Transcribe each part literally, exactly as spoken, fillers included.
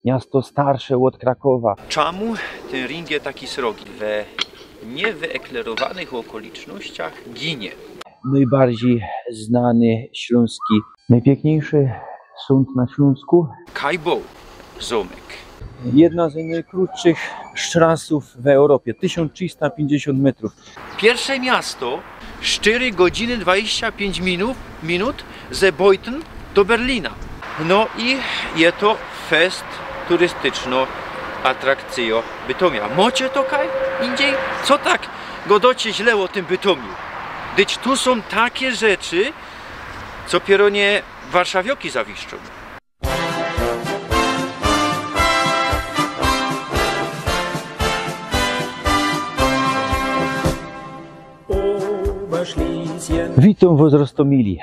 Miasto starsze ôd Krakowa. Czamu tyn ring je taki srogi? We niywyeklerowanych ôkolicznościach ginie nojbardzij znany ślōnski, nojpiykniyjszy sōnd na Ślōnsku. Kaj Boł zōmk. Jedna z nojkrōtszych sztrasōw w Europie, tysiōnc trzista piyńćdziesiōnt metrōw. Piyrsze miasto, sztyry godziny dwadzieścia pięć minut, minut ze Beuthen do Berlina. No i je to fest turystyczno atrakcyjo Bytomia. Mocie to kaj indziej? Co tak godocie źle ô tym Bytomiu? Dyć tu sōm take rzeczy, co pierōnie warszawioki zawiszczōm. Witōm wŏs, Rostōmili.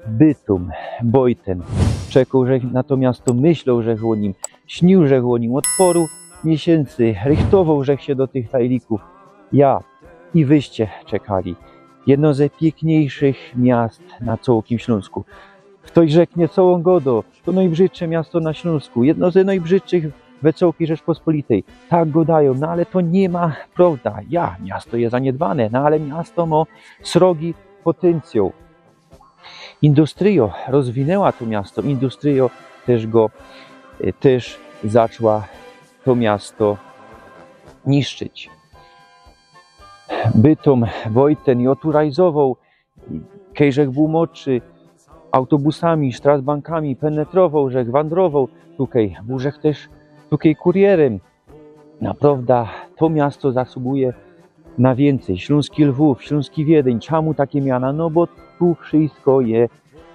Bytōm, Beuthen. Czekŏł żech na to miasto, myśloł żech ô nim, śniōł żech ô nim ôd pŏru miesiyncy, rychtowoł żech sie do tych tajlikōw. Ja i wyście czekali. Jedno ze piykniyjszych miast na cołkim Ślōnsku. Ftoś rzeknie, co ôn gŏdŏ, to nojbrzydsze miasto na Ślōnsku, jedno ze nojbrzydszych we cołkij Rzeczpospolitej. Tak gŏdajōm, no ale to niy ma prŏwda. Ja, miasto je zaniydbane, no ale miasto mŏ srogi potyncyjŏł. Industryjŏ rozwinęła to miasto, industryjŏ tyż go, y, tyż zaczła to miasto niszczyć. Bytōm, Beuthen, jŏ tu rajzowoł, kej żech bōł młodszy, autobusami, sztrasbankami penetrowoł żech, wandrowoł tukej, bōł żech tyż tukej kurierym. Naprŏwda to miasto zasuguje na wiyncyj. Ślōnski Lwōw, Ślōnski Wiedyń, czamu take miana? No bo tu wszysko je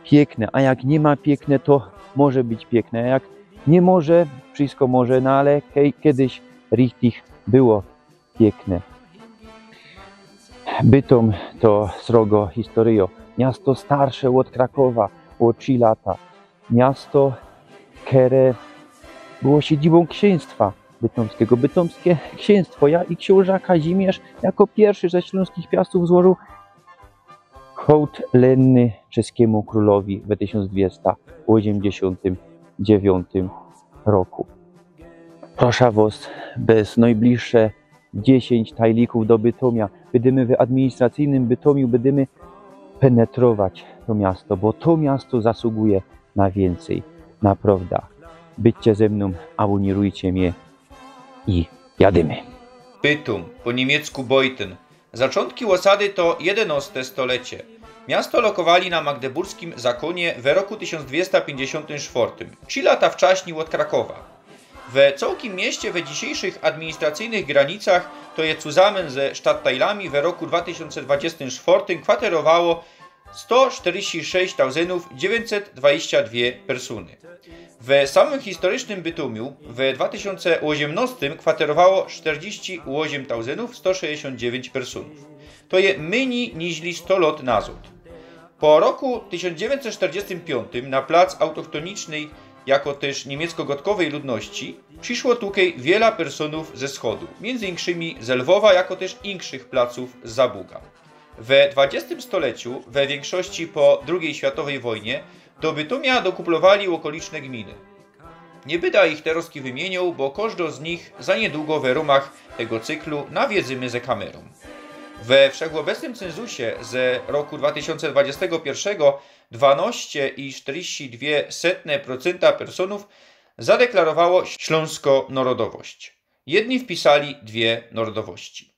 piykne, a jak niy ma piykne, to może być piykne, a jak niy może, wszysko może, no ale kej-, kedyś richtig było piykne. Bytōm to srogo historyjŏ. Miasto starsze ôd Krakowa ô trzi lata. Miasto, kere było siedzibōm ksiynstwa bytōmskigo. Bytōmske ksiynstwo. Ja i ksiōnża Kazimierz jako piyrszy ze ślōnskich Piastōw złożōł hołd lenny czeskimu krōlowi we tysiōnc dwiesta ôziymdziesiōntym dziewiōntym roku. Proszã wŏs, bez nojbliższe dziesiyńć tajlikōw do Bytomia. Bydymy w administracyjnym Bytomiu, bydymy penetrować to miasto, bo to miasto zasuguje na wiyncyj. Naprŏwda. Bydźcie ze mnōm, abōnirujcie mie i jadymy. Bytom, po niymiecku Beuthen. Zaczōntki ôsady to jedynŏste stolecie. Miasto lokowali na magdeburskim zakōnie we roku tysiōnc dwiesta piyńćdziesiōntym sztwŏrtym, trzi lata wczaśnij ôd Krakowa. We cołkim mieście, we dzisiejszych administracyjnych granicach, to je cuzamyn ze sztattajlami, we roku dwa tysiōnce dwudziestym sztwŏrtym kwaterowało sto sztyrdziści sześć tauzyndōw dziewiyńćset dwadzieścia dwie persōny. We samym historyjnym Bytomiu we dwa tysiōnce ôziymnŏstym kwaterowało sztyrdziści ôziym tauzyndōw sto sześćdziesiōnt dziewięć persōnōw. To je mynij niźli sto lŏt nazŏd. Po roku tysiōnc dziewiyńćset sztyrdziestym piyńtym na plac autochtonicznyj, jako tyż niymieckogŏdkowyj ludności, prziszło tukej wiela personōw ze wschodu, miyndzy inkszymi ze Lwowa, jako tyż inkszych placōw zza Buga. We dwudziestym stoleciu, we wiynkszości po drugij światowyj wojnie, do Bytomia dokuplowali ôkoliczne gminy. Niy byda ich terŏzki wymiyniōł, bo kożdŏ z nich za niydługo we rōmach tego cyklu nawiedzymy ze kamerōm. We wszechobecnym cynzusie ze roku dwa tysiōnce dwudziestego piyrszegoŏ dwanŏście i sztyrdziści dwie setne procynta personōw zadeklarowało ślōnskõ nŏrodowość. Jedni wpisali dwie nŏrodowości.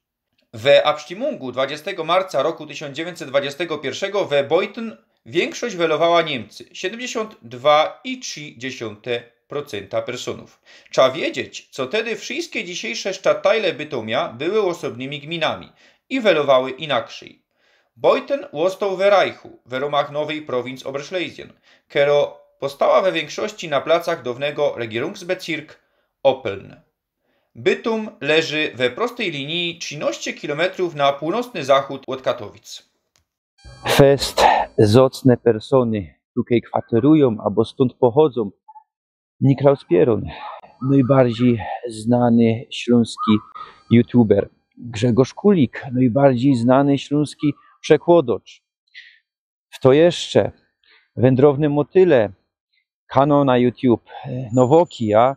We abstimmōngu dwudziestego marca roku tysiōnc dziewiyńćset dwudziestego piyrszegoŏ we Beuthen wiynkszość welowała Niymcy, siedymdziesiōnt dwa i trzi dziesiōnte procynta personōw. Trza wiedzieć, co tedy wszyjske dzisiejsze sztattajle Bytomia były ôsobnymi gminami i welowały inakrzyj. Beuthen ôstoł we Rajchu, we rōmach nowyj prowinc Oberschlesien, kerŏ powstała we wiynkszości na placach downego Regierungsbezirk Oppeln. Bytom leży we prostyj liniji trzynŏście kilometrōw na pōłnocny zachōd ôd Katowic. Fest zŏcne persōny tukej kwaterujōm abo stōnd pochodzōm. Niklaus Pierun, nojbardzij znany ślōnski youtuber. Grzegorz Kulik, nojbardzij znany ślōnski przekłŏdŏcz. Fto jeszcze? Wędrowne Motyle, kanał na YouTube, e, Nowoki, a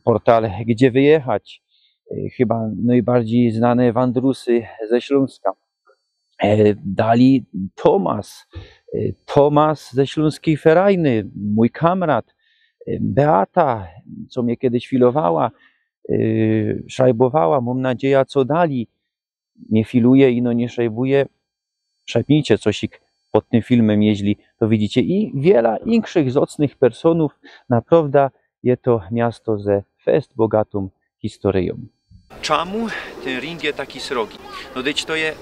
portal Gdzie wyjechać, e, chyba nojbardzij znane wandrusy ze Ślōnska. E, dali Tomas, e, Tomas ze Ślōnskij Ferajny, mōj kamrat, e, Beata, co mie kejś filowała, e, szajbowała, mōm nadzieja, co dali. Nie filuje, ino nie szajbuje. Szepnijcie cosik pod tym filmym, jeźli to widzicie. I wiela inkszych zocnych personōw. Naprŏwda je to miasto ze fest bogatōm historyjōm. Czamu tyn ring je taki srogi? No dyć to je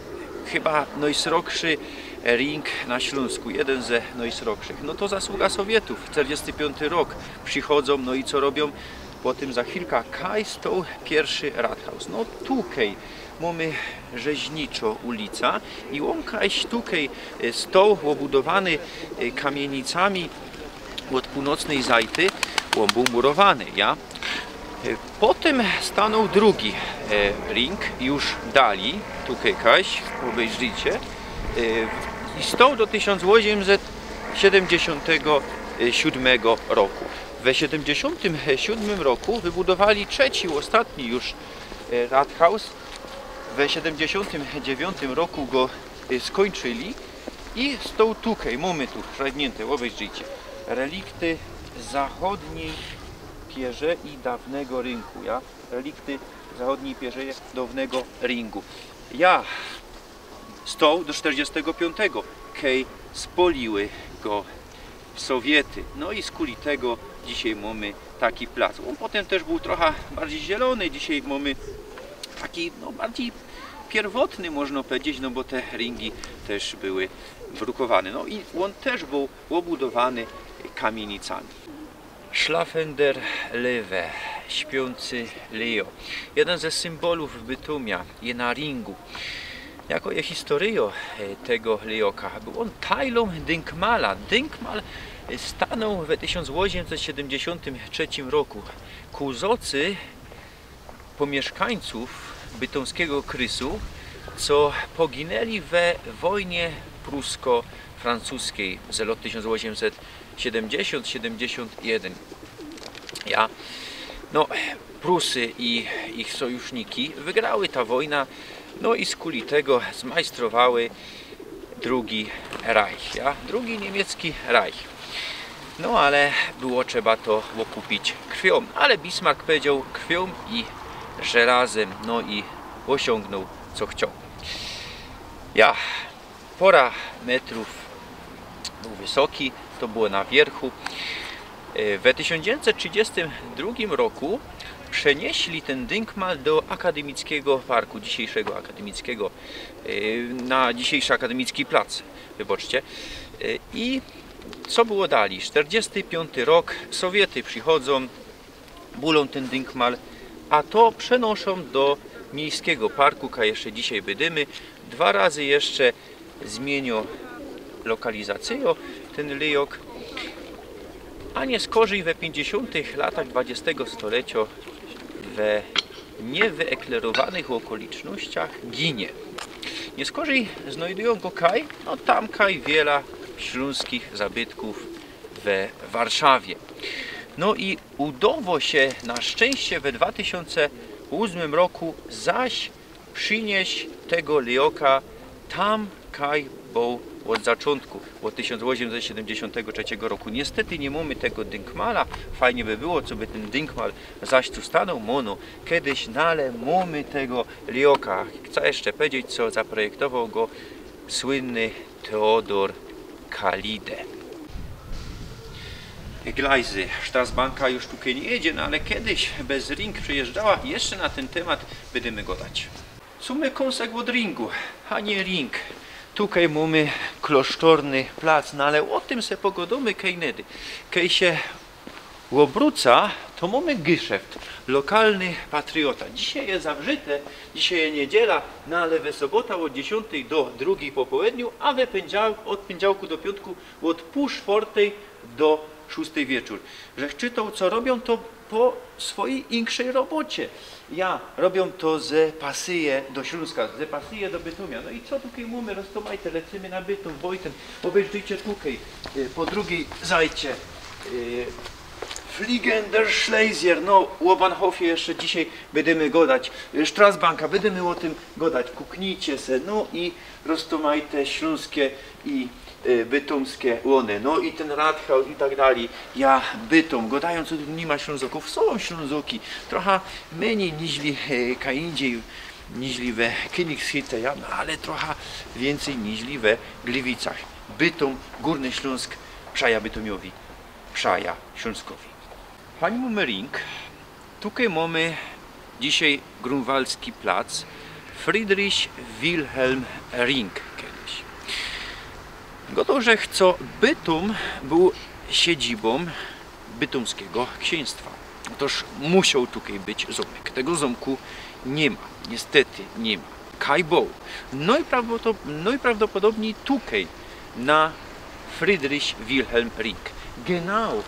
chyba nojsrogszy ring na Ślōnsku, jedyn ze nojsrogszych. No to zasługa Sowietōw. Czterdziesty piōnty rok, przichodzōm, no i co robiōm? Po tym za chwilka. Kaj stoł piyrszy Rathaus. No tukej mōmy Rzeźniczo ulica i ōm kajś tukej, e, stoł ôbudowany, e, kamienicami ôd północnyj zajty, ōm bōł murowany, ja. E, potym stanoł drugi, e, ring, już dali, tukej kajś, ôbejrzyjcie. E, i stoł do tysiōnc ôziymset siedymdziesiōntego siódmego roku. We siedymdziesiōntym siódmym roku wybudowali trzeci, ôstatni już, e, Rathaus. We siedymdziesiōntym dziewiōntym roku go, e, skōńczyli i stoł tukej, mōmy tu szajbniynte, ôbejrzyjcie. Relikty zachodnij pierze i dawnego rynku, ja? Relikty zachodnij pierze i dawnego rynku. Ja, stoł do sztyrdziestego piōntego, kej spŏliły go Sowiety. No i skuli tego dzisiej mōmy taki plac. Ōn potym tyż bōł trocha bardzij zielōny, dzisiej mōmy taki, no, bardzij piyrwotny, można pedzieć, no bo te ryngi tyż były brukowane. No i ōn tyż bōł ôbudowany kamienicami. Schlaffen der Löwe, śpiōncy lejo. Jedyn ze symbolōw Bytōmia je na ryngu. Jako je historyjo, e, tego lejoka? Bōł ōn tajlōm dynkmala. Dynkmal, e, stanoł we tysiōnc ôziymset siedymdziesiōntym trzecim roku ku zocy pōmiyszkańcōw bytōmskigo krysu, co poginyli we wojnie prusko-francuskij z lot tysiōnc ôziymset siedymdziesiōnt, siedymdziesiōnt jedyn. Ja. No, Prusy i ich sojuszniki wygrały ta wojna, no i skuli tego zmajstrowały drugi Reich, ja? Drugi niymiecki Reich. No ale było trzeba to ôkupić krwiōm, ale Bismarck powiedzioł: „Krwiōm i żelazym”, no i ôsiōngnōł, co chcioł. Ja, pora metrōw bōł wysoki, to było na wierchu. E, we tysiōnc dziewiyńćset trzidziestym drugim roku przeniyśli tyn dynkmal do Akademickigo Parku, dzisiejszego Akademickigo, e, na dzisiejszy Akademicki Plac, wybaczcie. E, i co było dalij? Sztyrdziesty piōnty rok, Sowiety przichodzōm, bulōm tyn dynkmal, a to przenōszōm do miejskigo parku, kaj jeszcze dzisiej bydymy. Dwa razy jeszcze zmiynio lokalizacyjo tyn lejok. A niyskorzij we piyńćdziesiōntych latach dwudziestego stolecio we niywyeklerowanych ôkolicznościach ginie. Niyskorzij znajdujōm go kaj, no tam kaj wiela ślōnskich zabytkōw we Warszawie. No i udowo sie na szczynście we dwa tysiōnce ôsmym roku zaś prziniyś tego lejoka tam, kaj bōł ôd zaczōntku, ôd tysiōnc ôziymset siedymdziesiōntego trzeciego roku. Niystety niy mōmy tego dynkmala. Fajnie by było, coby tyn dynkmal zaś tu stanōł, mono, kedyś, no ale mōmy tego lejoka. Chcã jeszcze powiedzieć, co zaprojektowoł go słynny Teodor Kalide. Glajzy, Straßbanka już tukej niy jedzie, no ale kedyś bez ring przejeżdżała, jeszcze na tyn tymat bydymy godać. Sōm kōnsek ôd ringu, a niy ring. Tukej mōmy klosztorny plac, no ale ô tym se pogodōmy kej nedy. Kej sie ôbruca, to mōmy gyszeft, lokalny patriota. Dzisiej je zawrzyte, dzisiej je niedziela, no ale we sobota ôd dziesiōntej do drugij po połedniu, a we pyndziałk, ôd pyndziałku do piōntku, ôd pōł sztwŏrtej do szōstej wieczōr. Żech czytoł, co robiōm, to po swojij inkszej robocie. Ja, robiōm to ze pasyje do Ślōnska, ze pasyje do Bytōmia. No i co tukej mōmy, roztōmajte, lecymy na Bytōm, Wojtyn, ôbejrzyjcie tukej, y, po drugij zajcie, y, Liegender Schlesier, no, ô Bahnhofie jeszcze dzisiej bydymy godać. Straßbanka, bydymy ô tym godać. Kuknijcie se, no i roztōmajte ślōnske i e, bytōmske łōny, no i tyn Rathaus i tak dalij. Ja, Bytōm, godajōm, co tu ni ma Ślōnzokōw, sōm Ślōnzoki, trocha mynij niźli e, kaj indziej, niźli we Kōnigshutte, ja, no ale trocha wiyncyj niźli we Gliwicach. Bytōm, Gōrny Ślōnsk, przaja Bytōmiowi, przaja Ślōnskowi. Pani mōmy Ring, tukej mōmy dzisiej Grunwaldzki Plac, Friedrich Wilhelm Ring kedyś. Godŏ, że chto Bytōm bōł siedzibōm bytōmskigo ksiynstwa. Ôtoż musioł tukej być zōmyk. Tego zōmku ni ma. Niystety ni ma. Kaj bōł. No i prawdopodobnij, no i prawdopodobnij tukej na Friedrich Wilhelm Ring. Genau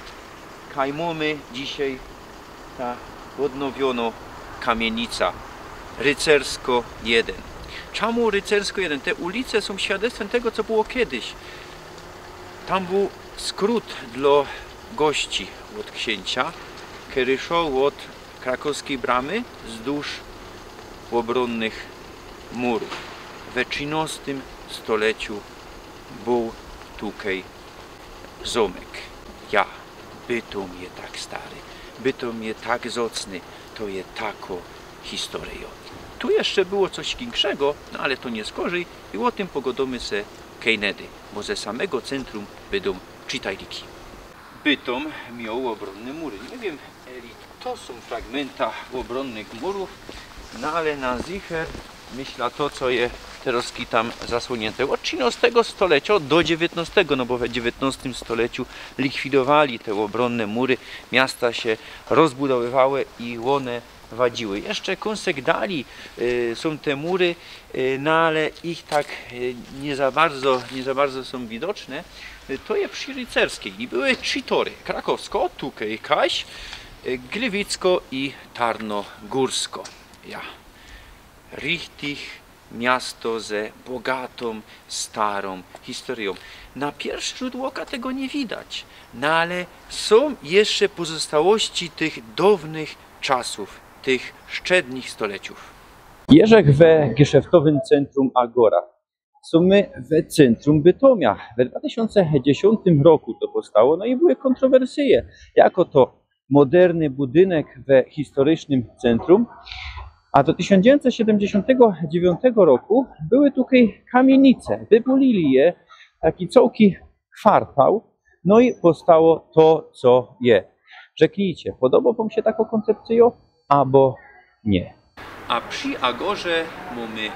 kaj mōmy dzisiej ta ôdnowiōnŏ kamiynica. Rycersko jedyn. Czōmu Rycersko jedyn? Te ulice sōm świadectwym tego, co było kedyś. Tam bōł skrót dlŏ gości ôd ksiyncia, kery szoł ôd krakowskij bramy wzdłuż ôbronnych murōw. We trzicym stoleciu bōł tukej zōmyk. Ja, Bytōm je tak stary, Bytōm je tak zŏcny, to je takŏ historyjŏ. Tu jeszcze było coś inkszego, no ale to niy skorzij i ô tym pogodōmy se kejnedy, bo ze samego centrum bydōm czytajliki. Bytōm mioł ôbronne mury. Niy wiym, eli to sōm fragmynta ôbronnych murōw, no ale na zicher, myśla, to, co je terŏzki tam zasłōniynte. Ôd trzicymego stolecio do dziewiyntnŏstego, no bo we dziewiyntnŏstym stoleciu likwidowali te ôbronne mury, miasta sie rozbudowywały i ône wadziły. Jeszcze kōnsek dalij, y, sōm te mury, y, no ale ich tak, y, niy za bardzo, niy za bardzo sōm widoczne. Y, to je przi Rycerskij i były trzi tory. Krakowsko, tukej kaś, y, Gliwicko i Tarnogōrsko. Ja. Richtig miasto ze bogatōm, starōm historyjōm. Na piyrszy rzōd ôka tego niy widać, no ale sōm jeszcze pozostałości tych downych czasōw, tych szczednich stoleciōw. Jeżech we geszeftowym centrum Agora. Sōm my we centrum Bytōmia. We dwa tysiōnce dziesiōntym roku to powstało, no i były kōntrowersyje, jako to moderny budynek we historycznym centrum. A do tysiōnc dziewiyntnŏście siedymdziesiōntego dziewiōntego roku były tukej kamiynice. Wybulili je, taki cołki kwartał, no i powstało to, co je. Rzeknijcie, podobŏ wōm sie takŏ kōncepcyjŏ, abo niy? A przi Agorze mōmy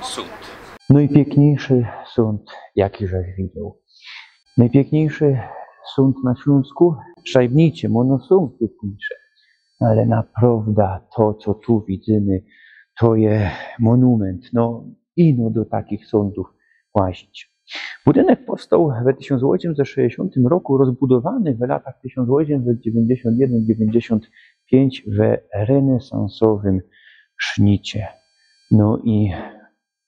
sōnd. Nojpiykniyjszy sōnd, jaki żech widzioł. Nojpiykniyjszy sōnd na Ślōnsku? Szajbnijcie, bo ône sōm piykniyjsze. Ale naprŏwda to, co tu widzymy, to je monument. No, ino do takich sōndōw łazić. Budynek powstoł we tysiōnc ôziymset sześćdziesiōntym roku, rozbudowany w latach tysiōnc ôziymset dziewięćdziesiąt jeden dziewięćdziesiąt pięć we renesansowym sznicie. No i,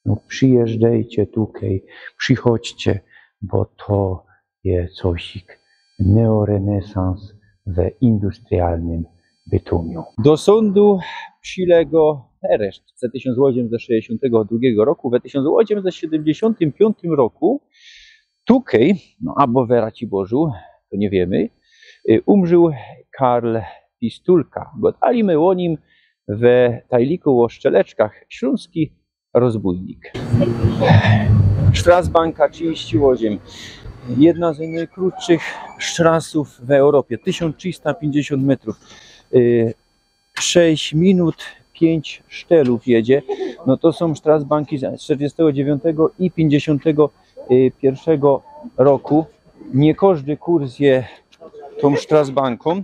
no, przijyżdżejcie tukej, przichodźcie, bo to je cosik neorenesans we industrialnym Bytōmiu. Do sōndu przilegŏ aresztce tysiōnc ôziymset sześćdziesiōntego drugego roku. We tysiōnc ôziymset siedymdziesiōntym piōntym roku tukej, no abo we Raciborzu, to niy wiymy, y, umrził Karl Pistulka. Godali my ô nim we tajliku ô Strzeleczkach, ślōnski rozbōjnik. Sztrasbanka trzidziści ôziym. Jedna z nojkrōtszych sztrasōw w Europie. Tysiōnc trzista piyńćdziesiōnt metrōw. Y, sześć minut, pięć sztelōw jedzie. No to sōm sztrasbanki z czterdziestego dziewiątego i pięćdziesiątego pierwszego roku. Niy kożdy kurs je tōm sztrasbankōm.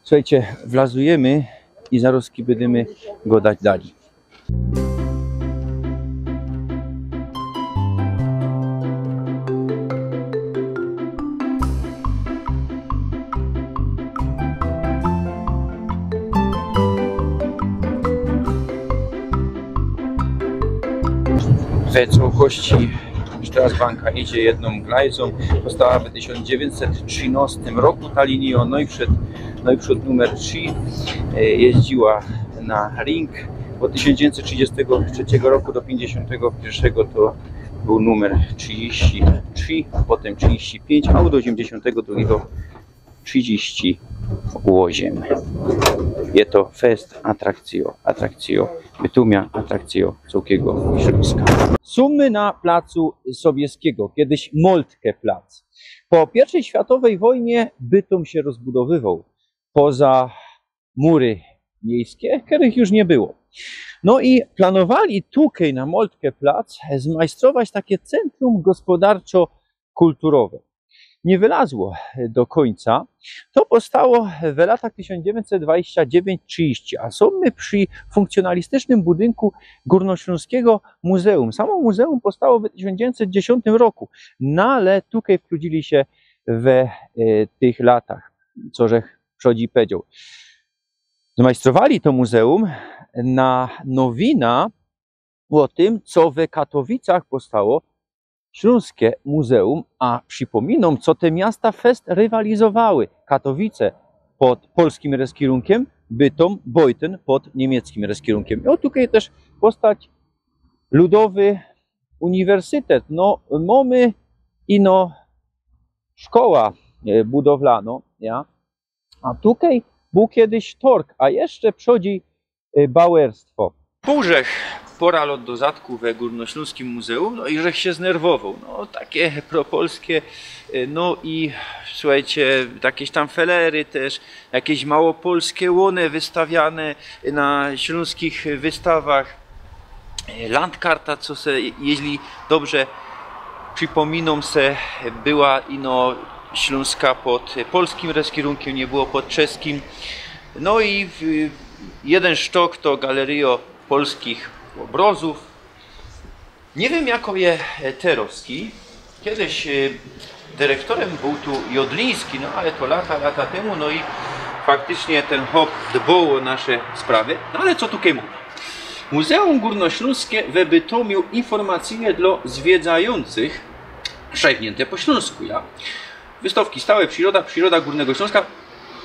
Suchejcie, wlazujymy i zarŏzki bydymy godać dalij. We cołkości Strasbanka idzie jedną glajzą. Powstała w tysiōnc dziewiyńćset trzynŏstym roku ta linijŏ. No i przed, no i przed numer trzy, e, jeździła na ring. Od tysiōnc dziewiyńćset trzidziestego trzeciego roku do pięćdziesiątego pierwszego to bōł numer trzidziści trzi, potym trzidziści piyńć, a od ôziymdziesiōntego drugigo trzidziści ôziym. Je to fest atrakcyjo, atrakcyjo Bytomia, atrakcyjo cołkigo Ślōnska. Sōm my na placu Sobieskiego, kiedyś Moltke Plac. Po pierwszej światowej wojnie Bytōm sie rozbudowywoł. Poza mury miejske, kerych już niy było. No i planowali tukej na Moltke Plac zmajstrować takie centrum gospodarczo-kulturowe. Niy wylazło do kōńca. To powstało w latach tysiōnc dziewiyńćset dwadzieścia dziewięć trzidzieści, a sōm my przi fōnkcjōnalistycznym budynku Gōrnoślōnskigo Muzeum. Samo muzeum powstało w tysiōnc dziewiyńćset dziesiōntym roku, no ale tukej wtrōdzili sie we, e, tych latach, co żech przodzi pedzioł. Zmajstrowali to muzeum na nowina ô tym, co we Katowicach powstało Ślōnskie Muzeum, a przipōminōm, co te miasta fest rywalizowały. Katowice pod polskim reskierunkiym, Bytōm, Beuthen pod niymiecckim reskierunkiym. I ô, tukej tyż powstać Ludowy Uniwersytet. No, mōmy ino szkoła, e, budowlanŏ, ja. A tukej bōł kiedyś torg, a jeszcze przodzi, e, bauerstwo. Bōł żech pora lot do zadku we Gōrnoślōnskim Muzeum, no i żech sie znerwowoł. No, takie propolskie, e, no i słuchejcie, jakeś tam felery tyż, jakeś małopolskie łōny wystawiane na ślōnskich wystawach. E, landkarta, co se, jeźli dobrze przipōminōm se, była ino Ślōnska pod polskim reskierunkiym, niy było pod czeskim. No i w-, jedyn sztok to galeryjŏ polskich ôbrŏzōw. Niy wiym, jako je, e, terŏzki. Kiedyś, e, dyrektorym bōł tu Jodliński, no ale to lata, lata tymu, no i faktycznie tyn chop dboł ô nasze sprawy. No ale co tukej mōmy? Muzeum Gōrnoślōnskie we Bytomiu informacyjne dlŏ zwiedzajōncych, szajgniynte po ślōnsku, ja. Wystŏwki stałe, przirŏda, przirŏda Gōrnego Ślōnska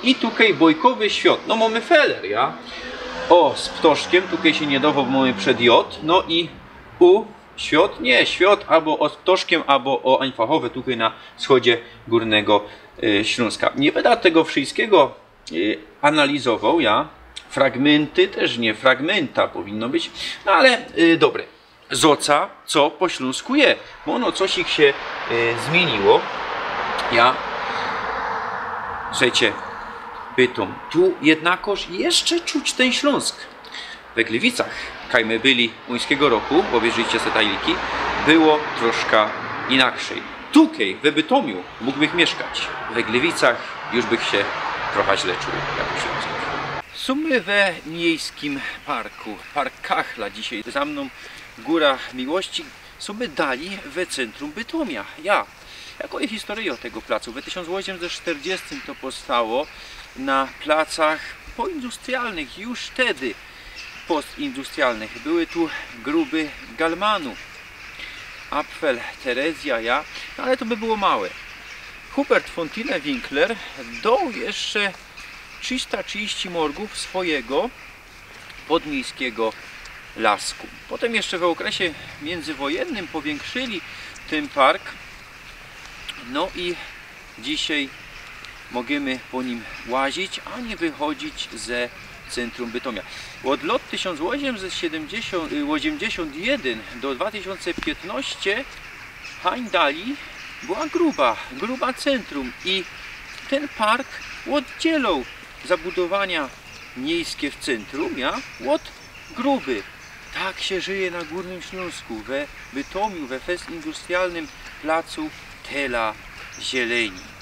i tukej bojkowy świŏt. No, mōmy feler, ja. Ô, z ptŏszkiym, tukej sie niy dŏwoł, bo mōmy przed J, no i u, świŏt, niy, świŏt, abo ô, z ptŏszkiym, abo ô, ajnfachowe, tukej na wschodzie Gōrnego, y, Ślōnska. Niy byda tego wszyjskigo, y, analizowoł, ja. Fragmynty tyż niy, fragmynta powinno być, no ale, y, dobre. Zoca, co po ślōnsku je. Bo ôno coś ich sie, y, zmiyniło. Ja, słuchejcie, Bytōm. Tu jednakoż jeszcze czuć tyn Ślōnsk. We Gliwicach, kaj my byli ōńskigo roku, bo ôbejrzyjcie se tajliki, było troszka inakszyj. Tukej, we Bytomiu, mōgłbych miyszkać. We Gliwicach już bych sie trocha źle czuł jako Ślōnzok. Sōm my we miejjskim parku. Park Kachla dzisiej za mnōm, Gōra Miłości. Sōm my dali we centrum Bytomia. Ja. Jako i historyjŏ tego placu. We tysiōnc ôziemset sztyrdziestym to powstało na placach poindustrialnych. Już wtedy postindustrialnych. Były tu gruby Galmanu, Apfel, Terezja, ja, no ale to by było małe. Hubert von Thiele-Winkler doł jeszcze trzysta trzidziści morgōw swojego podmiejskigo lasku. Potym jeszcze w ôkresie miyndzywojennym powiynkshili tyn park. No i dzisiej możymy po nim łazić, a niy wychodzić ze centrum Bytomia. Ôd lŏt tysiōnc ôziemset siedymdziesiōnt, y, ôziemdziesiōnt jedyn do dwa tysiōnce piytnŏście hań dali była gruba, gruba centrum i tyn park ôddzieloł zabudowania miejjske w centrum, ja, ôd gruby. Tak sie żyje na Gōrnym Ślōnsku, we Bytomiu, we fest industrialnym placu tela zieleni.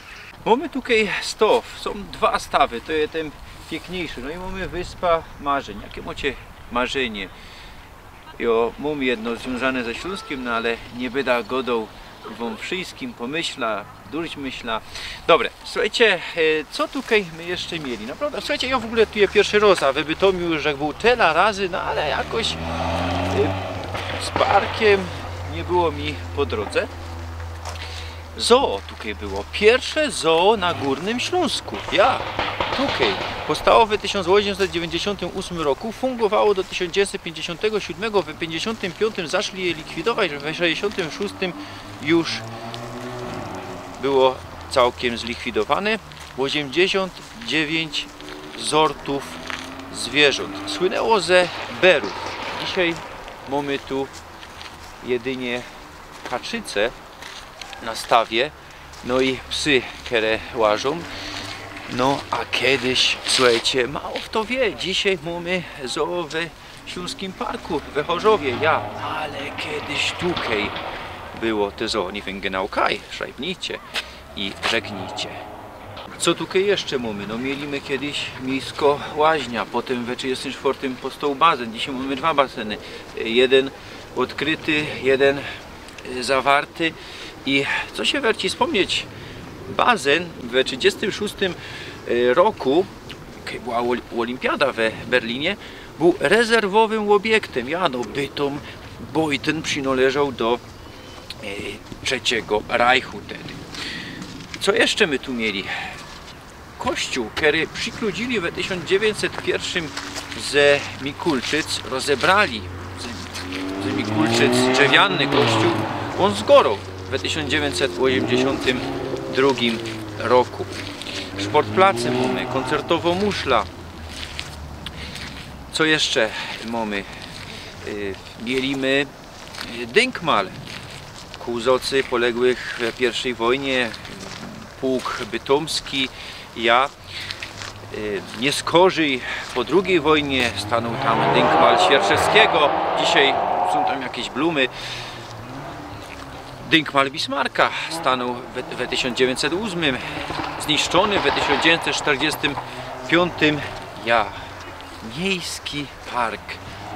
Mōmy tukej stŏw, sōm dwa stawy, to je tyn piykniejszy. No i mōmy Wyspa Marzeń. Jake mŏcie marzynie? Jo, mōm jedno zwiōnzane ze Ślōnskim, no ale niy byda godoł wōm wszyskim, pomyśla, durś myśla. Dobre, słuchejcie, e, co tukej my jeszcze mieli? Naprŏwdã, słuchejcie, jo w ôgōle tu je piyrszy rŏz, a we Bytomiu już żech bōł tela razy, no ale jakoś, e, z parkiym Było mi po drodze. Zoo tukej było. Piyrwsze zoo na Gōrnym Ślōnsku. Ja. Tukej. Powstało w tysiōnc ôziymset dziewięćdziesiątym ósmym roku. Fungowało do tysiōnc dziewięćset pięćdziesiątego siódmego. W pięćdziesiątym piątym zaczli je likwidować. W sześćdziesiątym szóstym już było całkiem zlikwidowane. Ôziymdziesiōnt dziewięć zortōw zwierzōnt. Słynęło ze berōw. Dzisiej mōmy tu jedynie kaczyce na stawie, no i psy, kere łażōm. No a kedyś, słuchejcie, mało fto wiy, dzisiej mōmy zoo we Ślōnskim Parku we Chorzowie, ja, ale kedyś tukej było te zoo, niy wiym, genau kaj, szrajbnijcie i rzeknijcie. Co tukej jeszcze mōmy? No, mieli my kedyś miejsko łaźnia, potym we trzidziestym czwortym powstoł bazen, dzisiej mōmy dwa bazeny. Jedyn ôdkryty, jedyn, e, zawarty. I co sie werci spōmnieć, bazen we trzidziestym szóstym, e, roku, kej była ôl-, ôlimpiada we Berlinie, bōł rezerwowym ôbiektym. Ja, no, Bytōm, bo i tyn przinŏleżoł do e, Trzeciego Rajchu tedy. Co jeszcze my tu mieli? Kościōł, kery przikludzili we tysiōnc dziewięćset piyrwszym ze Mikulczyc, rozebrali ze, ze Mikulczyc drzewiany kościōł, ôn zgoroł we tysiōnc dziewięćset ôziymdziesiōntym drugim roku. Szportplace mōmy, koncertowŏ muszla. Co jeszcze mōmy? Y, mieli my Dynkmal ku zocy poległych w piyrwszyj wojnie, pułk bytōmski, ja, e, niyskorzij po drugij wojnie stanōł tam dynkmal Świerczewskigo. Dzisiej sōm tam jakeś blumy. Dynkmal Bismarka stanōł we, we tysiōnc dziewięćset ósmym, zniszczōny we tysiōnc dziewięćset sztyrdziestym piōntym. Ja. Miejski park,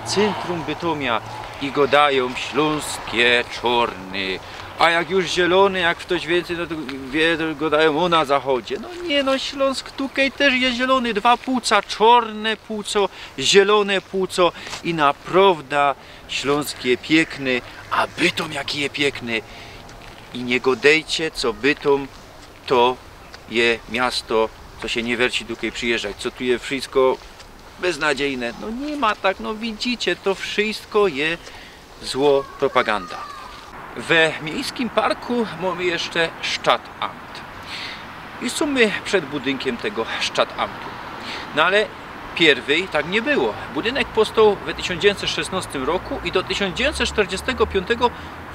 cyntrum Bytōmia i godajōm: Ślōnsk je czŏrny. A jak już zielōny, jak ftoś wiyncyj, no to wie, to godajōm: o, na zachodzie. No niy, no Ślōnsk tukej tyż je zielōny. Dwa płuca, czŏrne płuco, zielōne płuco i naprŏwda Ślōnsk je piykny, a Bytōm jaki je piykny. I niy godejcie, co Bytōm to je miasto, co sie niy werci tukej przijyżdżać, co tu je wszysko beznadziejne. No niy ma tak, no widzicie, to wszysko je zło propaganda. We miejskim parku mōmy jeszcze Stadtamt. Już sōm my przed budynkiym tego Stadtamtu. No ale piyrwyj tak niy było. Budynek powstoł we tysiōnc dziewięćset szesnŏstym roku i do tysiōnc dziewięćset sztyrdziestego piōntego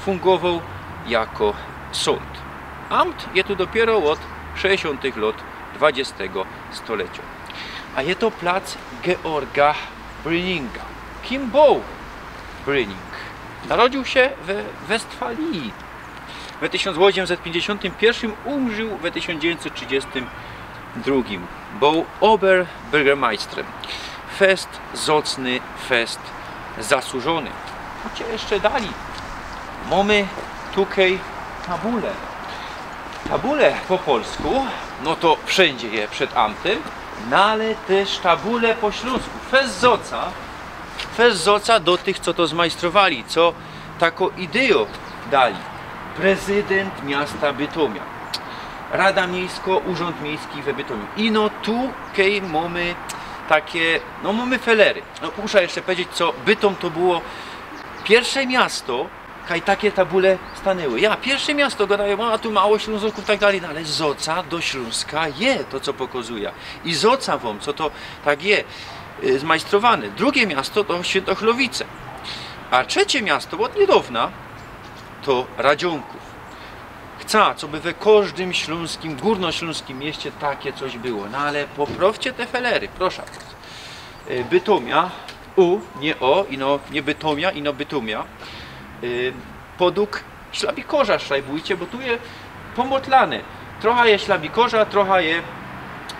fungowoł jako sōnd. Amt je tu dopiyro ôd sześćdziesiōntych lŏt dwudziestego stoleciŏ. A je to plac Georga Brüninga. Kim bōł Brüning? Narodziōł sie we Westfalii we tysiōnc ôziymset piyńćdziesiōntym piyrszym, umrził we tysiōnc dziewięćset trzidziestym drugim. Bōł Oberbürgermeistrym. Fest zŏcny, fest zasłużōny. Idzie jeszcze dalij. Mōmy tukej tabule. Tabule po polsku, no to wszyndzie je przed amtym, no ale tyż tabule po ślōnsku. Fest zŏca, fest zŏca do tych, co to zmajstrowali, co tako idejŏ dali. Prezydynt miasta Bytōmia, Rada Miejsko, Urząd Miejski we Bytōmiu. I no tukej mōmy take, no mōmy felery. No, musza jeszcze pedzieć, co Bytōm to było piyrsze miasto, kaj take tabule stanęły. Ja, piyrsze miasto, godajōm, a tu mało Ślōnzŏkōw, tak dalij, no ale zŏca do Ślōnska je, to co pokŏzujã. I zŏca wōm, co to tak je, y, zmajstrowane. Drugie miasto to Świyntochlowice. A trzecie miasto ôd niydŏwna to Radziōnkōw. Chca, coby we kożdym ślōnskim, gōrnoślōnskim mieście take coś było. No ale poprŏwcie te felery, proszã. Y, Bytōmia, u, niy o, ino niy Bytōmia, ino Bytōmia. Y, podug Ślabikŏrza szrajbujcie, bo tu je pōmŏtlane. Trocha je Ślabikŏrza, trocha je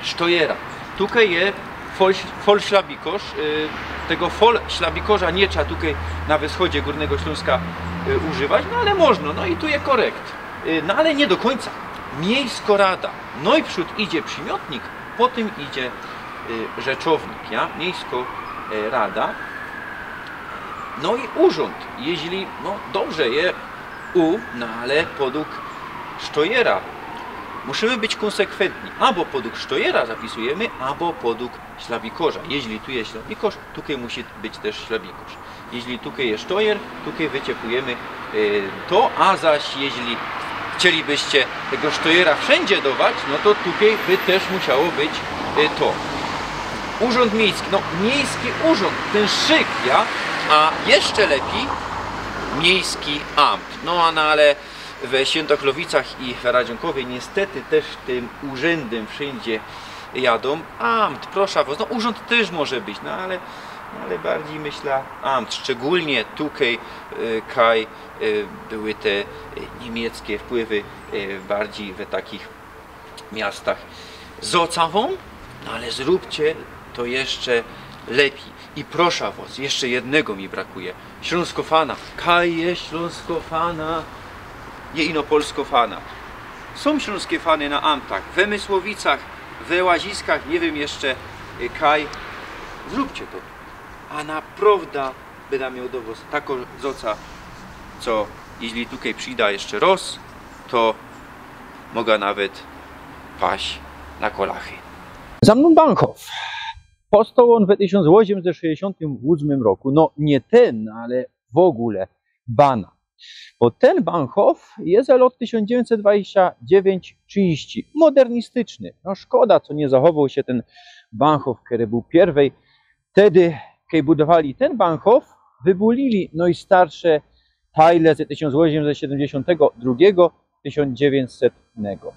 Sztojera. Tukej je Fol-, Folszlabikŏrz, y, tego Folszlabikŏrza niy trza tukej na wschodzie Gōrnego Ślōnska, y, używać, no ale możno, no i tu je korekt. Y, no ale niy do kōńca. Miejsko rada. Nojprzōd idzie przimiotnik, potym idzie, y, rzeczownik, ja? Miejsko, y, rada. No i urząd, jeźli, no, dobrze je U, no ale podug sztojera. Musimy być konsekwentni. Abo podug sztojera zapisujemy, abo podug ślabikorza. Jeźli tu je ślabikorz, tukej musi być tyż ślabikorz. Jeźli tukej je sztojer, tukej wyciepujemy, e, to, a zaś jeźli chcielibyście tego sztojera wszyndzie dować, no to tukej by tyż musiało być, e, to. Urząd miejski, no, miejski urząd, tyn szyk, ja? A jeszcze lepij miejski amt. No, a, no, ale we Świętochłowicach i w Radziōnkowie niestety tyż tym urzyndym wszyndzie jadōm. Amt, proszã wŏs, no, urząd tyż może być, no ale, no, ale bardzij myślã amt, szczególnie tukej, e, kaj, e, były te, e, niymieckie wpływy, e, bardzij we takich miastach. Zŏca wōm, no ale zrōbcie to jeszcze lepij. I proszã wŏs, jeszcze jednego mi brakuje. Ślōnskofana. Kaj je Ślōnskofana? Je ino polskofana. Sōm ślōnske fany na amtach, we Mysłowicach, we Łaziskach, niy wiym jeszcze, y, kaj. Zrōbcie to. A naprŏwdã bydã mioł do wŏs tako zŏca, co jeźli tukej przidã jeszcze rŏz, to moga nawet paś na kolachy. Za mnōm Bahnhof. Postoł ôn we tysiōnc ôziymset sześćdziesiōntym ôsmym roku. No, niy tyn, ale w ôgōle bana. Bo tyn Bahnhof je ze lŏt tysiōnc dziewiyńćset dwadzieścia dziewiyńć trzidziści. Modernisticzny. No, szkoda, co niy zachowoł sie tyn Bahnhof, kery bōł piyrwyj. Tedy, kej budowali tyn Bahnhof, wybōlili nojstarsze tajle ze tysiōnc ôziymset siedymdziesiōntego drugigo, tysiōnc dziewiyńćsetnego.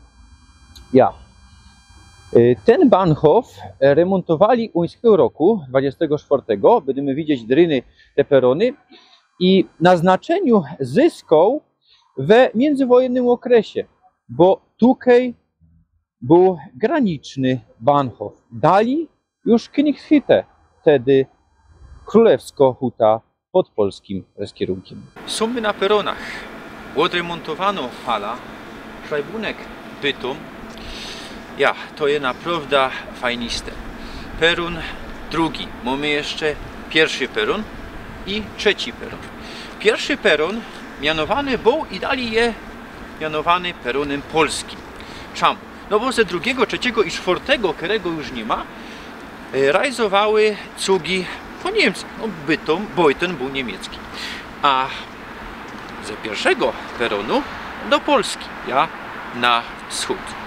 Ja. Y, tyn Bahnhof, e, remōntowali ôńskigo roku, dwadzieścia cztery, bydymy widzieć dryny, te perōny. I na znaczyniu zyskoł we miyndzywojennym ôkresie, bo tukej bōł graniczny Bahnhof. Dali już Königshütte, tedy krōlewsko huta pod polskim rozkierunkym. Sōm my na perōnach. Ôdremōntowano fala, szlajbōnek Bytōm. Ja, to je naprŏwdã fajniste. Perōn drugi. Mōmy jeszcze piyrszy perōn i trzeci perōn. Piyrszy perōn mianowany bōł i dali je mianowany perōnym polskim. Czymu? No bo ze drugigo, trzecigo i sztwŏrtego, kerego już niy ma, e, rajzowały cugi po Niymcach. No, Bytōm, Beuthen bōł niymiecki. A ze piyrszego perōnu do Polski, ja, na wschōd.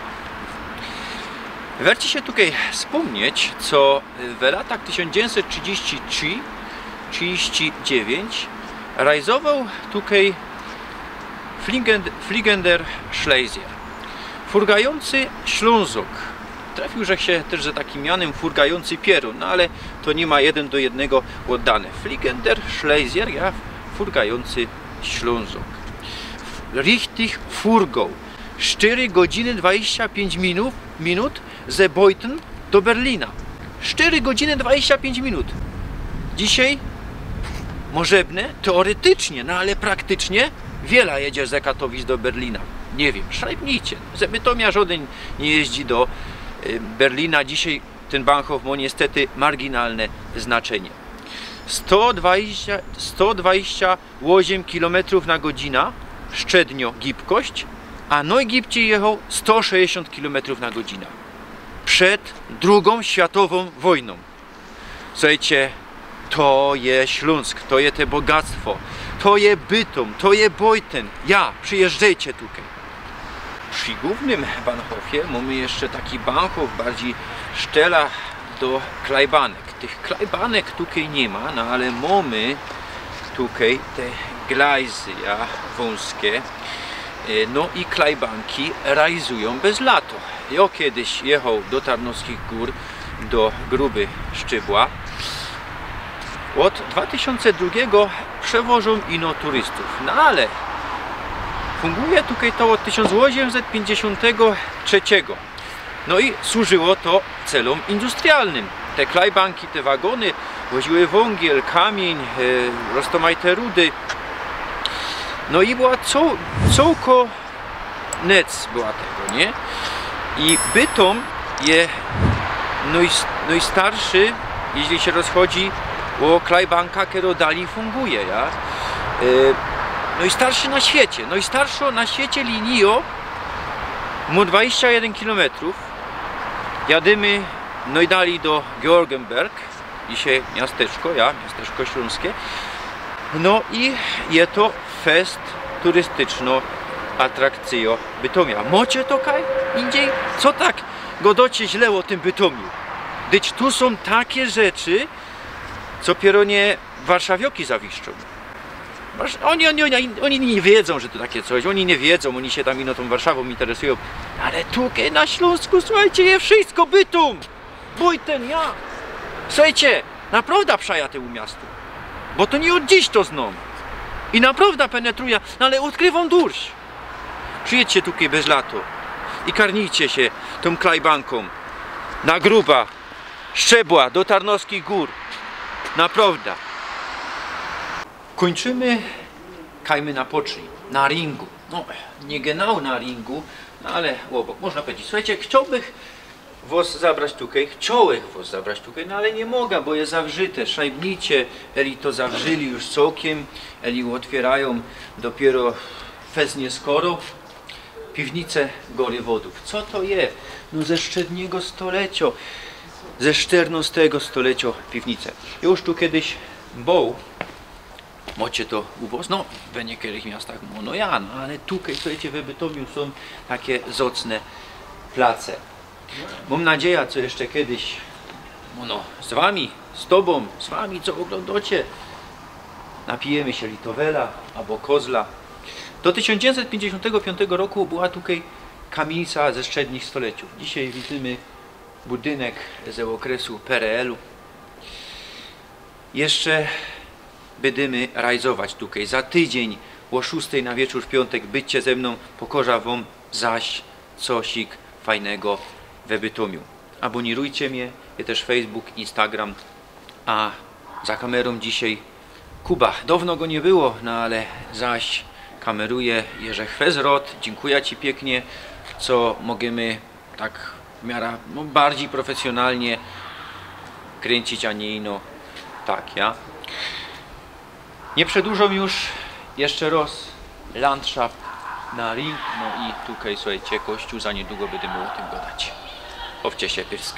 Werci sie tukej spōmnieć, co w latach tysiōnc dziewiyńćset trzidziści trzi, trzidziści dziewiyńć rajzowoł tukej Fliegen-, Fliegender Schlesier. Furgajōncy Ślōnzok. Trefiōł żech sie tyż ze takim mianym Furgajōncy Pierōn, no ale to niy ma jedyn do jednego ôddane. Fliegender Schlesier, ja, Furgajōncy Ślōnzok. Richtig furgoł. Sztyry godziny dwadzieścia pięć minut, minut ze Beuthen do Berlina. Sztyry godziny dwadzieścia pięć minut. Dzisiej możebne, teoretycznie, no ale praktycznie wiela jedzie ze Katowic do Berlina? Niy wiym, szlajbnijcie. Ze Bytomia żŏdyn niy jeździ do, y, Berlina. Dzisiej tyn Bahnhof mŏ niystety marginalne znaczynie. Sto dwadzieścia, sto dwadzieścia ôziym kilometrōw na godzinã, szczednio gibkość, a nojgibcij jechoł sto sześćdziesiōnt kilometrōw na godzinã. Przed drugōm światowōm wojnōm. Suchejcie, to je Ślōnsk, to je te bogactwo, to je Bytōm, to je Beuthen. Ja, przijyżdżejcie tukej. Przi głōwnym Bahnhofie mōmy jeszcze taki Bahnhof, bardzij sztela do klajbanek. Tych klajbanek tukej niy ma, no ale mōmy tukej te glajzy, ja, wōnske. E, no i klajbanki rajzujōm bez lato. Jŏ kejsik jechoł do Tarnowskich Gōr, do Gruby Szczybła. Ôd dwa tysiōnce drugigo przewożōm ino turystōw. No ale funguje tukej to ôd tysiōnc ôziymset piyńćdziesiōntego trzecigo. No i służyło to celōm industrialnym. Te klajbanki, te wagōny woziły wōngiel, kamiyń, e, roztōmajte rudy. No i była co-, cołko nec była tego, niy? I Bytōm je noj-, nojstarszy, jeźli sie rozchodzi ô klajbanka, kerŏ dali funguje, ja? E, Nojstarszy na świecie, nojstarszŏ na świecie linijo, mŏ dwadzieścia jeden kilometrōw. Jadymy nojdali do Georgenberg, dzisiej miasteczko, ja, miasteczko ślōnske. No i je to fest turystycznŏ atrakcyjŏ Bytomia. Mŏcie to kaj indziej? Co tak gŏdŏcie źle ô tym Bytomiu? Dyć tu sōm take rzeczy, co pierōnie warszawioki zawiszczōm. Wasz-, oni, oni, oni, oni niy wiedzōm, że tu take coś, oni niy wiedzōm, oni sie tam ino tōm Warszawōm interesujōm. Ale tukej na Ślōnsku, suchejcie, je wszysko Bytōm! Bōjtyn, ja! Suchejcie, naprŏwda przajã tymu miastu. Bo to niy ôd dziś to znōm. I naprŏwda penetrujã, no ale ôdkrywōm durś. Przijydźcie tukej bez lato i karnijcie sie tōm klajbankōm na gruba szczebła do Tarnowskich Gór. Naprŏwda. Kōńczymy, kaj my napoczli, na ringu. No, niy genau na ringu, no ale ôbok, można powiedzieć. Suchejcie, chciołbych wŏs zabrać tukej, chciołech wŏs zabrać tukej, no ale niy moga, bo je zawrzyte, szajbnicie, eli to zawrzili już cołkiym, eli ôtwiyrajōm dopiyro fest nieskoro. Piwnice Gory Wodōw. Co to je? No ze sztednigo stoleciŏ, ze sztyrnŏstego stoleciŏ piwnice. Już tu kedyś bōł, mŏcie to u wŏs, no, we niykerych miastach, no, no ja, no, ale tukej, suchejcie, we Bytomiu sōm take zŏcne place. Mōm nadzieja, co jeszcze kedyś, no, z wami, z tobōm, z wami, co ôglōndŏcie, napijymy sie Litowela abo Kozla. Do tysiōnc dziewiyńćset piyńćdziesiōntego piōntego roku była tukej kamiynica ze sztednich stoleciōw. Dzisiej widzymy budynek ze ôkresu P R L-u. Jeszcze bydymy rajzować tukej. Za tydziyń ô szōstej na wieczōr w piōntek bydźcie ze mnōm, pokŏżã wōm zaś cosik fajnego we Bytomiu. Abōnirujcie mie, je tyż Facebook, Instagram, a za kamerōm dzisiej Kuba. Downo go niy było, no ale zaś kameruje Jerzy Chwezrot. Dziynkuja ci piyknie, co możymy tak w miara, no, bardzij profesjonalnie kryńcić, a niy ino tak, ja. Niy przedłużōm już, jeszcze rŏz Landschaft na ring, no i tukej, suchejcie, kościōł, za niydługo bydymy ô tym gŏdać. Chowcie sie, pyrsk.